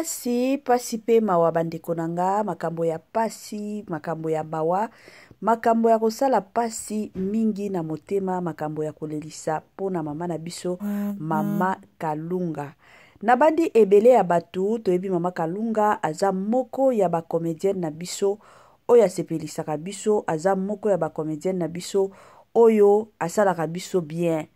Pasi, pasi pe mawa bandeko na nga, makambo ya pasi, makambo ya mawa, makambo ya kosala pasi mingi na motema, makambo ya kolelisa mpo na mama na biso mama Kalunga. Nabandi ebele ya bato toyebi mama Kalunga aza moko ya ba comedienne na biso oyo asepelisaka biso, aza moko ya ba comedienne na biso oyo asalaka biso bien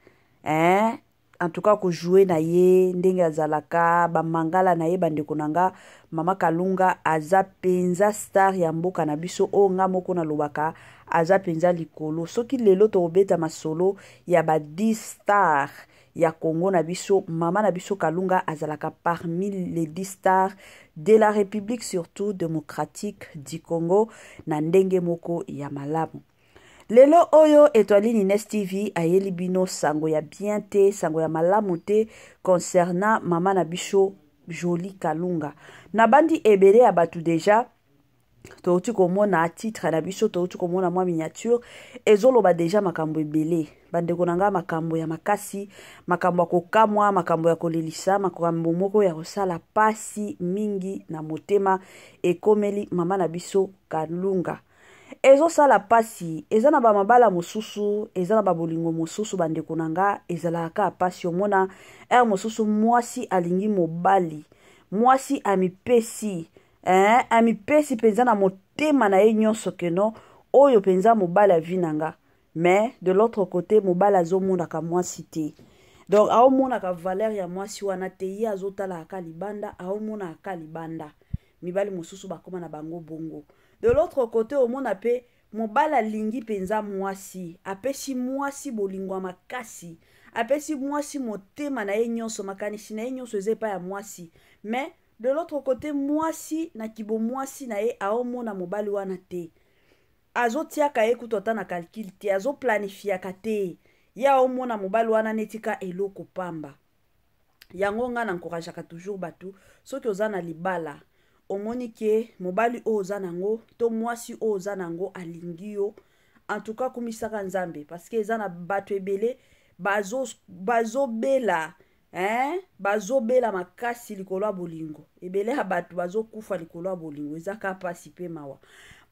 eh? En tout cas kojoue na ye ndenge azalaka bamangala na ye, bandeko na nga, mama Kalunga aza mpenza star ya mboka na biso oyo nga moko nalobaka aza mpenza likolo. Soki lelo tokobeta masolo ya ba 10 star ya Congo na biso, mama na biso Kalunga azalaka parmi les 10 stars de la République surtout démocratique du Congo na ndenge moko ya malamu. Lelo oyo Etoile Nines TV ayeli bino sango ya bien te, sango ya malamu te concernant mama na biso Jolie Kalunga. Nabandi ebele ya bato deja touti komona titre na biso, touti komona mwa miniature ezoloba deja makambo ebele. Bandeko na ngai, makambo ya makasi, makambo ya kokamwa, makambo ya kolelisa, makambo moko ya kosala pasi mingi na motema ekomeli mama na biso Kalunga. Ezosala pasi, eza na bamabala mosusu, eza na babolingo mosusu, bandeko na nga, ezalaka kaka pasi. Omona heure mosusu mwasi alingi mobali, mwasi amipesi, amipesi mpenza na motema na ye nyonso keno oyo mpenza mobali avi na nga, mais de l'autre côté mobali azomonaka mwasi te. Donc aomonaka valeur ya mwasi wana te, ye azotalaka ka libanda, aomonaka ka libanda. Mibali mosusu bakóma na bango bongo. De l'autre côté omona mpe mobali alingi mpenza mwasi, apesi mwasi bolingo ya makasi, apesi mwasi motema na ye nyonso, makanisi na ye nyonso eza epai ya mwasi, mais de l'autre côté mwasi na kibomwasi na ye aomona mobali wana te, azotiaka ye kutu ata na calcul te, azoplanifiaka te, ye aomona mobali wana neti ka eloko pamba. Yango nga na encourageaka toujours bato, soki oza na libala omoni ke mobali oyo oza nango to mwasi oyo oza nango alingi yo, en tout cas kumisaka Nzambe, parce que eza na bato ebele bazobela, hein? Bazobela makasi likolo ya bolingo, ebele ya bato bazokufa likolo ya bolingo, eza ka pasi pe mawa.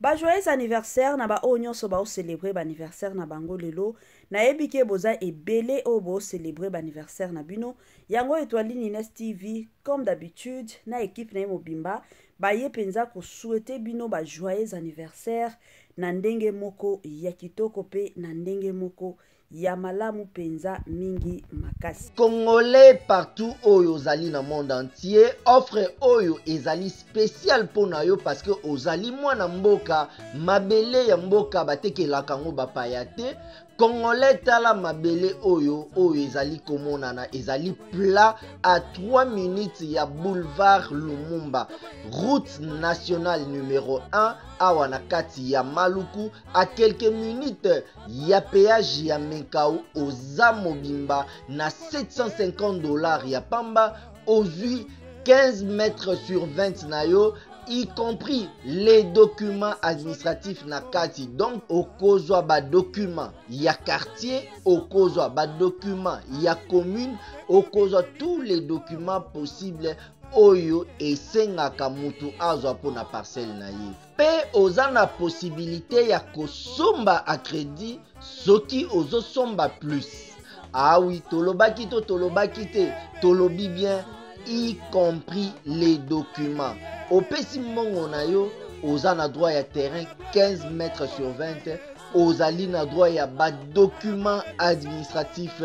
Ba joyeux anniversaire na ba oyo nyonso baocélébrer ba anniversaire na bango lelo. Nayebi ke boza ebele oyo boocélébrer ba anniversaire na bino. Yango Etoile Nines TV comme d'habitude na équipe na ye mobimba baye mpenza kosouhaiter bino ba joyeux anniversaire na ndenge moko ya kitoko pe na ndenge moko ya malamu mpenza mingi makasi. Congolais partout oyo ozali na monde entier, offre oyo ezali spécial mpo na yo parce que ozali mwana mboka, mabele ya mboka batekelaka yango bapaya te. Congolais, tala mabele oyo oyo ezali komonana, ezali plat à 3 minutes ya boulevard Lumumba, route nationale numéro 1 awa na kati ya Maluku, à quelques minutes ya péage ya Menkao. Oza mobimba na 750 $ ya pamba, ozwi 15 mètres sur 20 na yo, y compris les documents administratifs na kati. Donc okozwa ba document ya quartier, okozwa ba document ya commune, okozwa tous les documents possibles oyo esengaka mutu azwa mpona parcelle na ye. Mpe oza na possibilité ya kosomba a crédit soki ozosomba plus. Ah oui, tolobaki to tolobaki te, tolobi bien, y compris les documents. Opesi mbongo na yo, oza na droit ya terrain 15 mètres sur 20, ozali na droit ya ba documents administratifs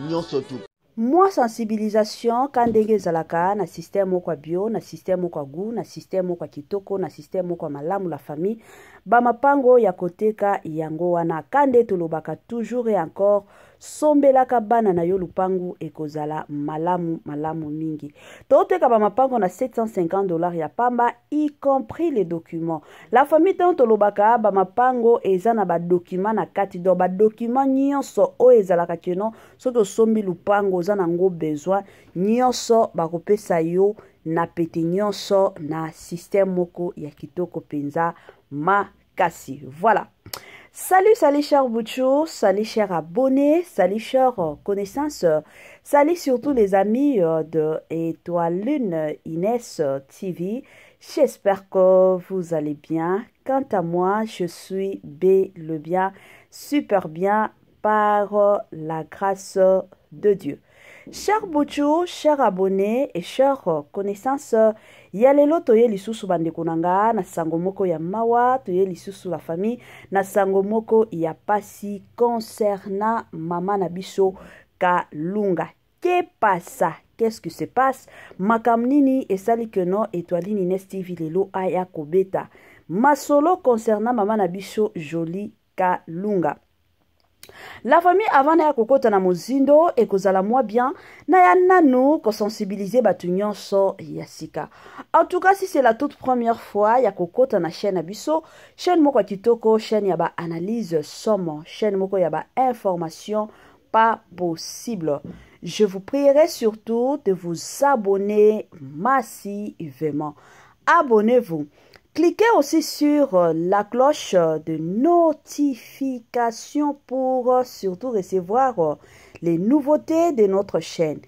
nyonso tu. Mwa sensibilisation ka ndenge ezalaka na système moko ya bio, na système moko ya goût, na système moko ya kitoko, na système moko ya malamu. La famille, ba mapango ya koteka yango wana ka nde tolobaka toujours et encore, sombelaka bana na yo lupangu, ekozala malamu malamu mingi. Toteka ba mapango na 750 $ ya pamba, y compris les documents. La famille, tango tolobaka ba mapango eza na ba document na kati, donc ba document nyonso oyo ezalaka keno soki osombi lupango oza nango besoin nyonso, bakopesa yo na pete nyonso na système moko ya kitoko mpenza makasi. Voilà. Salut, salut cher Bouchou, salut cher abonné, salut cher connaissance, salut surtout les amis de Étoile Lune Inès TV. J'espère que vous allez bien. Quant à moi, je suis B le bien, super bien par la grâce de Dieu. Cher Bouchou, cher abonné et cher connaissance, ya lelo toye lisusu bandeko na nga na sango moko ya mawa, toye lisusu la famille na sango moko ya pasi concernant mama na biso Kalunga. Que pasa? Qu'est-ce qui se passe? Makambo nini esali que no Etoiline Ines TV lelo aya kobeta masolo concernant mama na biso Jolie Kalunga. La famille, avant naya kokota na mozindo ekozala mwa bien naya nanu kosensibiliser bato nyonso ya sika. En tout cas, si c'est la toute première fois ya kokota na chaîne na biso, chaîne moko ya kitoko, chaîne ya ba analyse somo, chaîne moko ya ba information pas possible, je vous prierai surtout de vous abonner massivement. Abonnez-vous. Cliquez aussi sur la cloche de notification pour surtout recevoir les nouveautés de notre chaîne.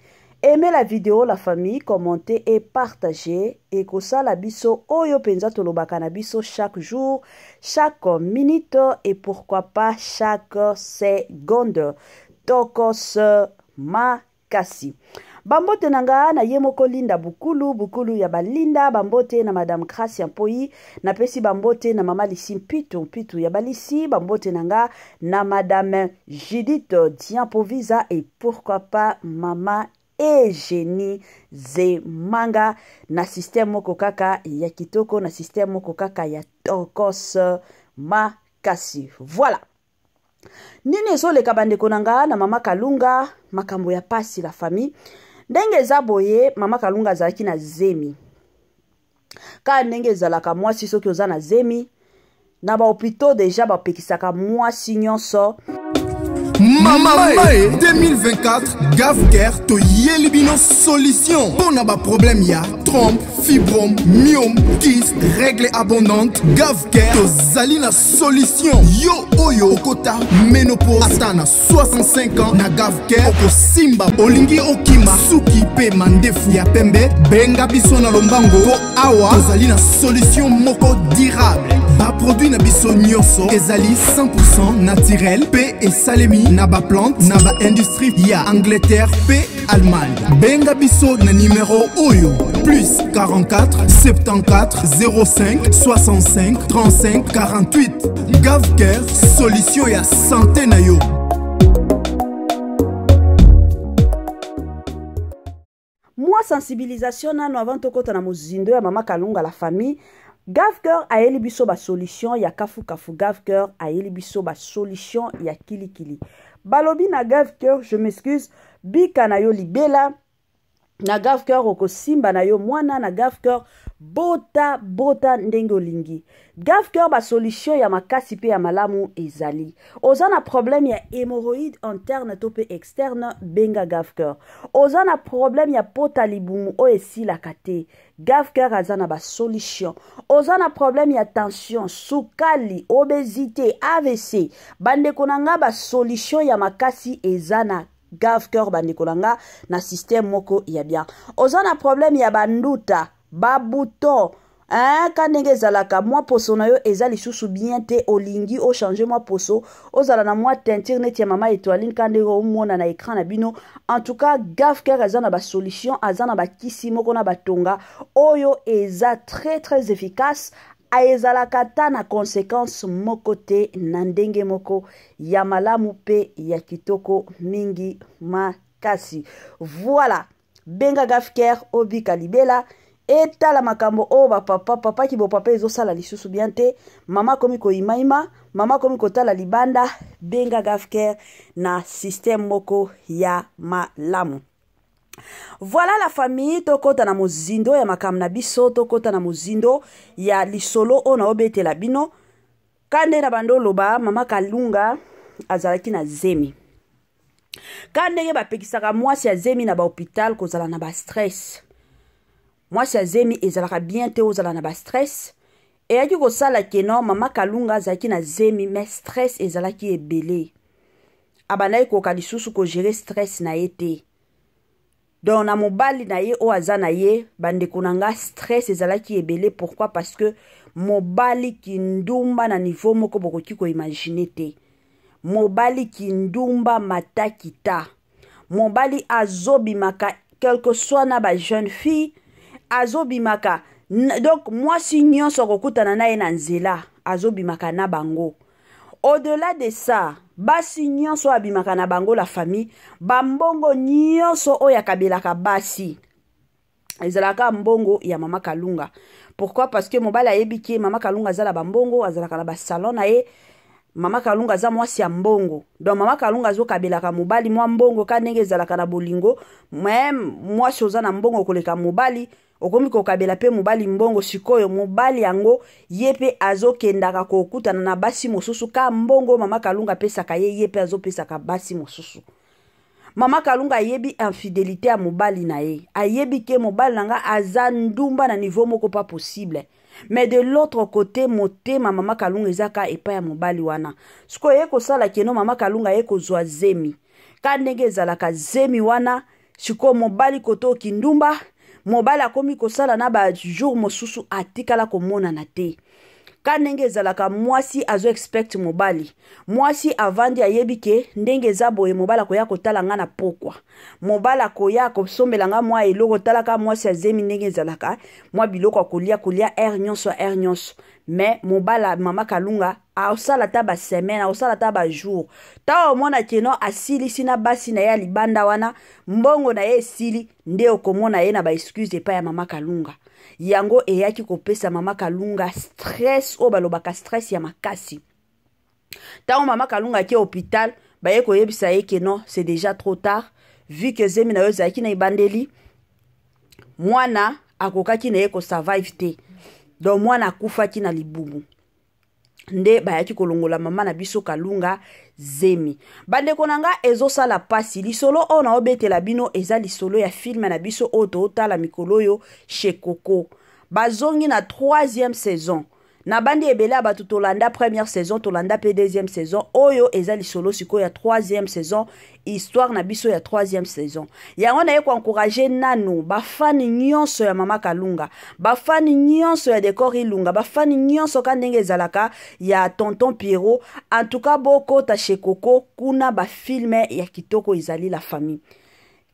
Aimez la vidéo, la famille, commentez et partagez. Et kosala biso oyo penza tolobaka na biso chaque jour, chaque minute et pourquoi pas chaque seconde. Tokos makasi. Bambote na nga na ye moko Linda Bukulu, Bukulu ya balinda, bambote na Madame Gracia Mpoi, napesi bambote na Mama Lisi Mpitu, Mpitu ya balisi, bambote na nga na Madame Judith Diampovisa et pourquoi pas Mama Eugénie Zemanga na système moko kaka ya kitoko, na système moko kaka ya tokos makasi. Voilà. Nini ezoleka bandeko na nga na Mama Kalunga, makambo ya pasi la famille. Ndenge eza boye, Mama Kalunga azalaki na zemi. Ka ndenge ezalaka mwasi soki oza na zemi, na ba hôpitaux déjà bapekisaka mwasi nyonso. Mama Mae 2024, Gavcare toyeli bino solution mpona baproblème ya trompe, fibrome, myome, kyste, règle abondante. Gavcare tozali na solution. Yo oyo okota ménopause ata na 65 ans, na Gavcare okosimba. Olingi okima suki mpe mandefu ya pembe, benga biso na lombango mpo awa tozali na solution moko durable. Baproduit na biso nyonso ezali 100% naturel mpe esalemi na baplante na baindustrie ya Angleterre mpe Allemagne. Benga biso na numero oyo: plus 44 74 05 65 35 48. Gavcare, solution ya santé na yo. Mwa sensibilisation nano avant tokota na mozindo ya Mama Kalunga la famille. Gavcare ayeli biso basolution ya kafukafu, Gavcare ayeli biso basolution ya kilikili. Balobi na Gavcare, je m'excuse, bika na yo libela na Gavcare, okosimba na yo mwana na Gavcare, bota bota ndenge olingi. Gavcare basolution ya makasi mpe ya malamu ezali. Oza na problème ya hémorroïde interne to mpe externe, benga Gavcare. Oza na problème ya pota libumu oyo esilaka te, Gavcare aza na basolution. Oza na problème ya tension, sukali, obésité, AVC, bandeko na nga, basolution ya makasi eza na Gavcare bandeko na nga, na système moko ya bien. Oza na problème ya banduta, babouton, hein, ka ndenge ezalaka mwa poso na yo eza lisusu bien te, olingi ochange mwa poso, ozala na mwa teinture neti ya Mama Etoiline, ka ndenge omona na écran na bino. En tout cas, Gavcare aza na basolution, aza na bakisi moko na batonga oyo eza très très efficace, ezalaka ta na conséquence moko te, na ndenge moko ya malamu mpe ya kitoko mingi makasi. Voilà, benga Gavcare, obika libela. Etala makambo oyo bapapa, papa kibopapa ezosala lisusu bien te, mama akomi koyimayima, mama akomi kotala libanda, benga Gavcare na système moko ya malamu. Voilà la famille, tokɔta na mozindo ya makambo na biso, tokɔta na mozindo ya lisolo oyo naobetela bino. Ka nde na bando oloba, Mama Kalunga azalaki na zemi. Ka ndenge bapekisaka mwasi ya zemi na bahôpital kozala na bastress, mwasi ya zemi ezalaka bien te ozala na bastress. Eyaki kosala ke no mama Kalunga azalaki na zemi, mais stress ezalaki ebele, abandaki koka lisusu kogere stress na ye te. Donc na mobali na ye oyo aza na ye, bandeko na nga, stress ezalaki ebele. Pourquoi? Parce que mobali kindumba na niveau moko bokoki koimagine te. Mobali kindumba matakita, mobali azobimaka quelque soit na bajeune fille, azobimaka donc mwasi nyonso akokutana na ye na nzela, azobimaka na bango. Au-delà de ça, basi nyonso abimaka na bango, la famille, bambongo nyonso oyo akabelaka basi ezalaka mbongo ya mama Kalunga. Pourquoi? Parce que mobali ayebi ke mama Kalunga aza na bambongo, azalaka na basalon na ye. Mama Kalunga aza mwasi ya mbongo, donc mama Kalunga azokabelaka mobali mwa mbongo ka ndenge ezalaka na bolingo. Me mwasi oza na mbongo koleka mobali, okomi kokabela mpe mobali mbongo. Sikoyo mobali yango ye mpe azokendaka kokutana na basi mosusu ka mbongo mama Kalunga apesaka ye, ye mpe azopesaka basi mosusu. Mama Kalunga ayebi infidélité ya mobali na ye, ayebi ke mobali na nga aza ndumba na niveau moko pas possible. Mais de l'autre côté, motema mama Kalunga eza ka epai ya mobali wana. Sikoyo ye kosala keno mama Kalunga ye kozwa zemi ka ndenge ezalaka zemi wana. Sikoyo mobali kote okindumba, mobali akomi kosala na bajour mosusu atikala komonana te. Ka ndenge ezalaka, mwasi azo expect mobali, mwasi avandi, ayebi ke ndenge eza boye, mobali akoya kotala nga na pokwa, mobali akoya akosombela nga mwa eloko. Talaka mwasi azemi ndenge ezalaka, mwa biloko akolia kolia heure nyonso, heure nyonso. Mais mobali mama Kalunga aosala ata basemaine, aosala ata bajour, ntango omona keno asilisi na basi na ye ya libanda wana, mbongo na ye esili, nde okomona ye na baexcuse epai ya mama Kalunga. Yango eyaki kopesa mama Kalunga stress oyo balobaka stress ya makasi. Ntango mama Kalunga ake hôpital, baye koyebisa ye ke non, c'est déjà trop tard, vu que zemi na yo ezalaki na ebandeli, mwana akokaki na ye kosurvive te, donc mwana akufaki na libumu. Nde bayaki kolongola mama na biso Kalunga zemi. Bandeko na nga, ezosala mpasi. Lisolo oyo naobetela bino eza lisolo ya film na biso oyo tootala mikolo oyo, Chez Coco. Bazongi na troisième saison. Na bandi ebele ya bato tolanda première saison, tolanda mpe deuxième saison. Oyo eza lisolo sikoyo ya troisième saison, histoire na biso ya troisième saison. Yango naye koencourage nanu bafani nyonso ya mama Kalunga, bafani nyonso ya Decor Ilunga, bafani nyonso ka ndenge ezalaka ya tonton Pierrot. En tout cas, bokota Chez Coco, kuna bafilm ya kitoko ezali, la famille.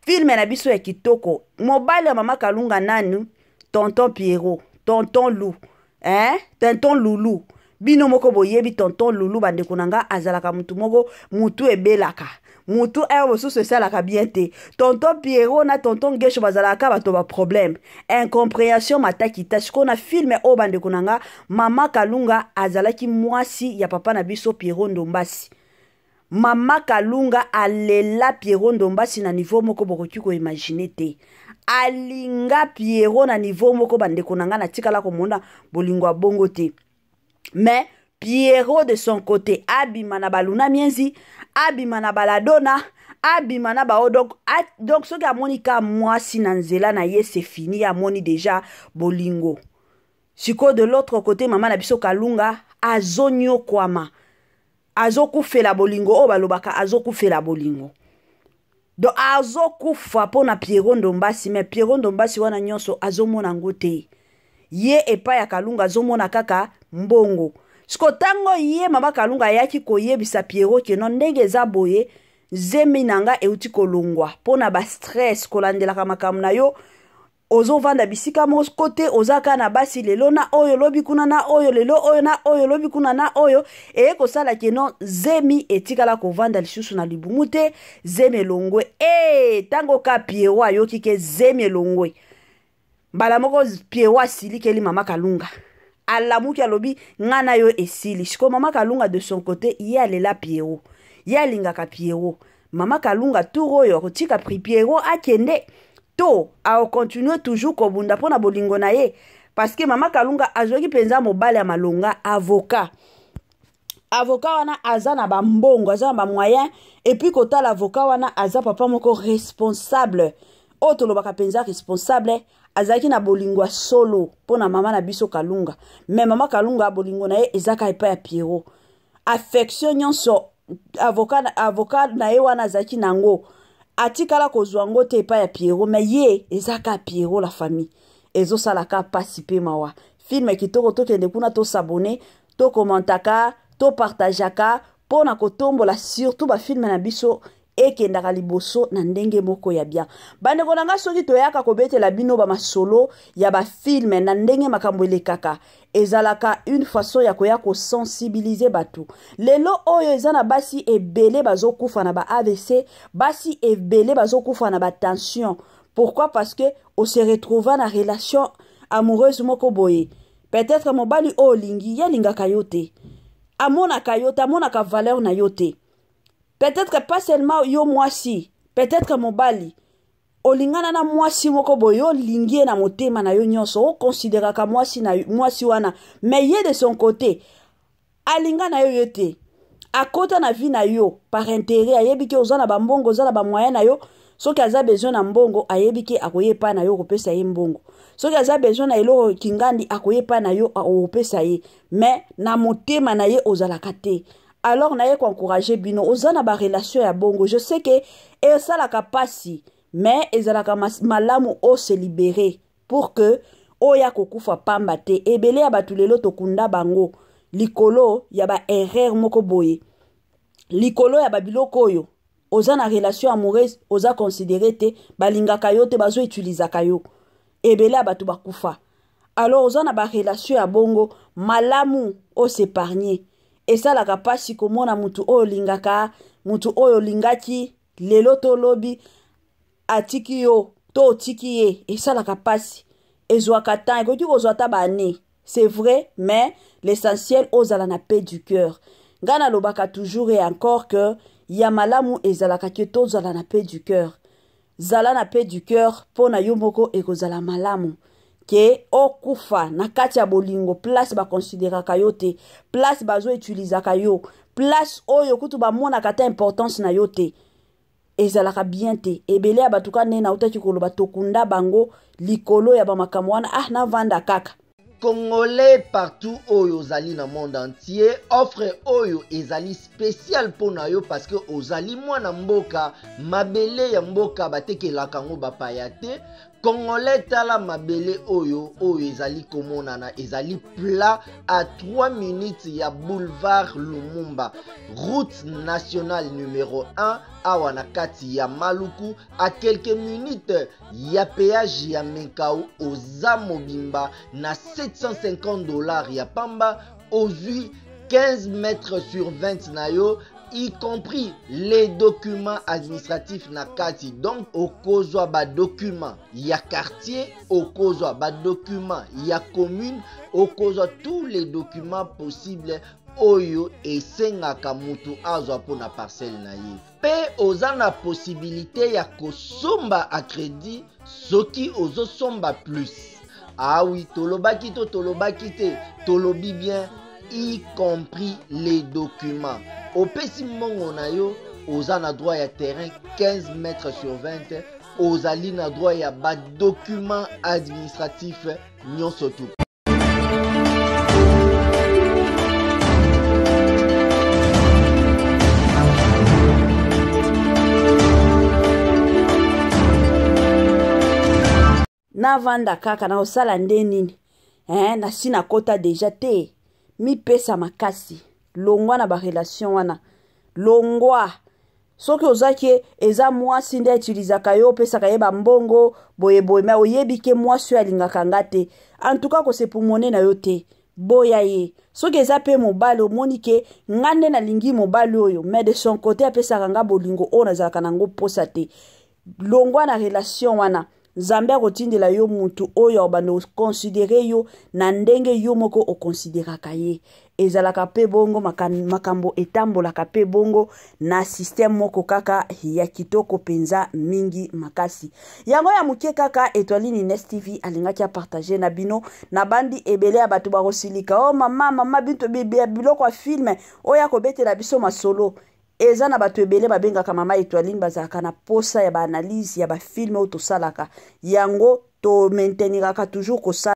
Film na biso ya kitoko, mobali ya mama Kalunga nanu, tonton Pierrot, tonton Lou, eh? Tonton Lulu, bino moko boyebi tonton Lulu. Bandeko na nga, azalaka mutu moko mutu ebelaka mutu ere mosusu esalaka bien te. Tonton Pierrot na tonton Gesho bazalaka bato baproblème, incompréhension matakita. Sikoyo na film oyo, bandeko na nga, mama Kalunga azalaki mwasi ya papa na biso Pierrot Ndombasi. Mama Kalunga alela Pierrot Ndombasi na niveau moko bokoki koimagine te. Alinga Pierrot na niveau moko, bandeko na ngai, natikala komona bolingo ya bongo te. Mais Pierrot de son côté abima na baluna mienzi, abima na baladona, abima na bao. Donc, donc soki amoni ka mwasi na nzela na ye, c'est fini, amoni déjà bolingo. Sikoyo de l'autre côté, mama na biso Kalunga azonyokwama, azokufela bolingo oyo balobaka, azokufela bolingo. Donc azokufa mpo na Pierrot Ndombasi. Mais Pierrot Ndombasi wana nyonso azomona yango te. Ye epai ya Kalunga azomona kaka mbongo. Siko ntango ye mama Kalunga ayaki koyebisa Pierrot keno ndenge eza boye, zemi na nga euti kolongwa mpo na bastress, kolandelaka makambo na yo, ozovanda bisika moko te, oza kaka na basi, lelo na oyo, lobi kuna na oyo, lelo oyo na oyo, lobi kuna na oyo, eye kosala keno zemi etikala kovanda lisusu na libumu te, zemi elongwe. E ntango ka Pierrot ayoki ke zemi elongwe, mbala moko Pierrot asilikeli mama Kalunga, alamuki, alobi: "Nga na yo esili." Sikoyo mama Kalunga de son côté, ye alela Pierrot, ye alingaka Pierrot. Mama Kalunga, tour oyo akotika pri Pierrot akende to akocontinue toujours kobunda mpo na bolingo na ye? Parce que mama Kalunga azwaki mpenza mobali ya malonga, avocat. Avocat wana aza na bambongo, aza na bamoyen. Et puis kotala avocat wana, aza papa moko responsable, oyo tolobaka mpenza responsable. Azalaki na bolingo ya solo mpo na mama na biso Kalunga, mais mama Kalunga bolingo na ye ezaka epai ya Pierrot. Affection nyonso avocat na ye wana azalaki nango, atikala kozwa yango te epai ya Pierrot, mais ye ezaka Pierrot. La famille, ezosalaka pasi mpe mawa. Film kitoko, tokende kuna, tos'abonner, tocommentaka, topartageaka mpo na kotombola surtout bafilm na biso ekendaka liboso na ndenge moko ya bien. Bandeko na nga, soki toyaka kobetela bino bamasolo ya bafilm na ndenge makambo elekaka, ezalaka une façon ya koya kosensibiliser bato. Lelo oyo eza na basi ebele bazokufa na ba AVC, basi ebele bazokufa na batension. Pourquoi? Parce que ose retrouva na relation amoureuse moko boye, peut-être mobali oyo olingi, ye alingaka yo te, amonaka yo te, amonaka valeur na yo te. Peut-être pas seulement yo mwasi, peut-être mobali olingana na mwasi moko boye, olingi ye na motema na yo nyonso, oconsidéraka mwasi na mwasi wana, mais ye de son côté alinga na yo ye te. Akota na vie na yo par intérêt. Ayebi ke oza na bambongo, oza na bamoyen na yo. Soki aza besoin na mbongo, ayebi ke akoya epai na yo, okopesa ye mbongo. Soki aza besoin na eloko kingandi, akoya epai na yo, okopesa ye, mais na motema na ye ozalaka te. Alors naye koencourager bino, oza na barelation ya bongo, je sais ke esalaka mpasi, mais ezalaka malamu ose libérer pour que oya kokufa pamba te. Ebele ya bato lelo tokunda bango likolo ya baerreur moko boye, likolo ya babiloko oyo. Oza na relation amoureuse, oza considéré te, balingaka yo te, bazoutilisaka yo. Ebele ya bato bakufa. Alors oza na barelation ya bongo, malamu os'épargne. Esalaka mpasi komona mutu oyo olingaka, mutu oyo olingaki, lelo to lobi atiki yo to otiki ye. Esalaka mpasi, ezwaka temps, ekoki kozwa ata baane, c'est vrai, mais l'essentiel ozala na paix du cœur. Ngai nalobaka toujours et encore que ya malamu ezalaka ke tozala na paix du cœur. Zala na paix du cœur mpo na yo moko, ekozala malamu ke okufa na kati ya bolingo, place baconsidéraka yo te, place bazoutilisaka yo, place oyo kutu bamonaka ta importance na yo te. Ezalaka bien te. Ebele ya bato ka nde nautaki koloba, tokunda bango likolo ya bamakambo wana. Ah, navanda kaka. Congolais partout oyo ozali na monde entier, offre oyo ezali spécial mpo na yo parce que ozali mwana mboka. Mabele ya mboka batekelaka yango bapaya te. Congolais, tala mabele oyo, oyo ezali komonana, ezali plat à 3 minutes ya boulevard Lumumba, route nationale numéro 1, awa na kati ya Maluku, à quelques minutes ya péage ya Menkao. Oza mobimba na 750 $ ya pamba, ozwi 15 mètres sur 20 na yo, y compris les documents administratifs na kati. Donc okozwa badocument ya quartier, okozwa badocument ya commune, okozwa tous les documents possibles oyo esengaka mutu azwa mpona parcelle na ye. Mpe oza na possibilité ya kosomba à crédit soki ozosomba plus. Awi, ah tolobaki to tolobaki te? Tolobi bien, y compris les documents. Opesi mbongo na yo, oza na droit ya terrain 15 mètres sur 20, ozali na droit ya badocument administratif nyonso tu. Navanda kaka, nakosala nde nini, eh? Nasi nakota déjà te. Mipesa makasi, longwa na barelation wana, longwa. Soki ozaki eza mwasi nde utilisaka yo, opesaka ye bambongo boyeboye, mais oyebi ke mwasi oyo alingaka nga te, en tout cas kosepumone na yo te, boya ye. Soki eza mpe mobali, omoni ke nga nde nalingi mobali oyo, mais de son côté apesaka nga bolingo oyo nazalaka nango posa te, longwa na relation wana. Nzambe akotindela yo mutu oyo akobanda oconsidérer yo na ndenge yo moko oconsidéraka ye. Ezalaka mpe bongo, makambo etambolaka mpe bongo na système moko kaka ya kitoko mpenza mingi makasi. Yango ya moke kaka Etoiline Ines TV alingaki apartager na bino. Na bandi ebele ya bato bakosilika: "O oh, mama, mama, binto biloko ya film oyo akobetela biso masolo." Eza na bato ebele babengaka mama Etoiline, bazalaka na posa ya baanalyse ya bafilm oyo tosalaka yango. To mainteniraka toujours kosala.